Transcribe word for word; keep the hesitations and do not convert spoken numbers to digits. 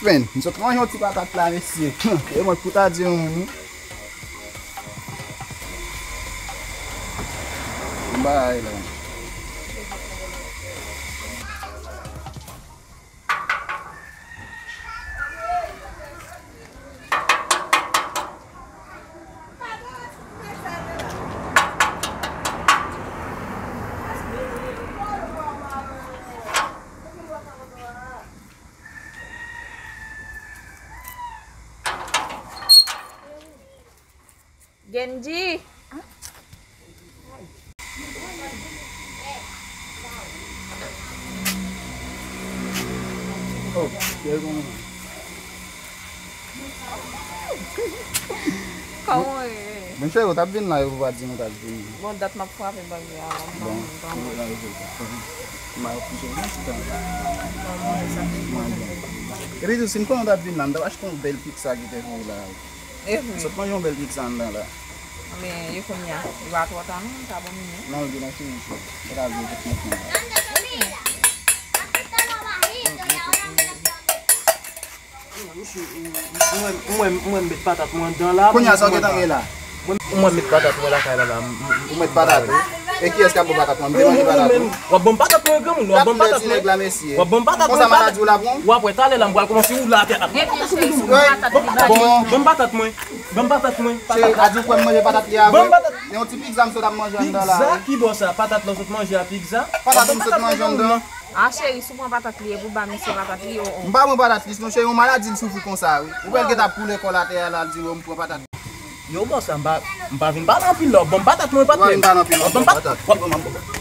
Pen, m sot manje yon ti patat la, mesye. E mwen pou ta di yon moun, wi. Bay la. Genji. Oh, kòman w ye? Monchè, ou t ap vin la, ou pa t di m ou t ap vin. Bon, dat m ap frape bag la, m pa Bon, konn, m pa konn. Ou la, ou fè sa. M a kouche yon ti tan. Mwen bon. Epi tou, si m konnen w t ap vin la, m t ap achte yon bèl pizza ki te pou ou la. Epi? M sot manje yon bèl pizza anndan la. Men, e kounye a, li pa twò ta non, li pa bon menm non. Non, li gen nan fri, monchè. Li pa vle tout monchè. Mwen, mwen, mwen met patat mwen anndan la. Kounye a, sa w gentan gen la? Mwen, mwen met patat mwen lakay la, la. M, m, Ou met patat ou? E kiyès k ap bon patat mwen? M te manje patat ou? W ap ban m patat mwen, granmoun, w ap ban m patat mwen. W ap ban m patat mwen. Konsa maladi w la pran? W ap wè, talè la, m pral kòmanse woule atè la. Bon, ban m patat mwen. Ban m patat mwen. Cheri, a di w kwè m manje patat li a vre? Ban m patat. Yon ti pizza m sot ap manje anndan la. Pizza? Ki bò sa? Patat la w sot manje a, pizza? Patat m sot manje anndan. A cheri, si w pran patat li, e pou ba misye patat li, o, o. M pa pran patat li, non, cheri, yon maladi l soufri konsa, wi. Ou wè l gentan ap koule kò l atè a la, l di, "Yo, m pran patat." Yo, bò sa, m pa, m pa vin pale anpil la, w ap ban m patat mwen, patnè. Ou pa vin pale anpil, w ap ban m patat. W ap ban m, w ap ban m.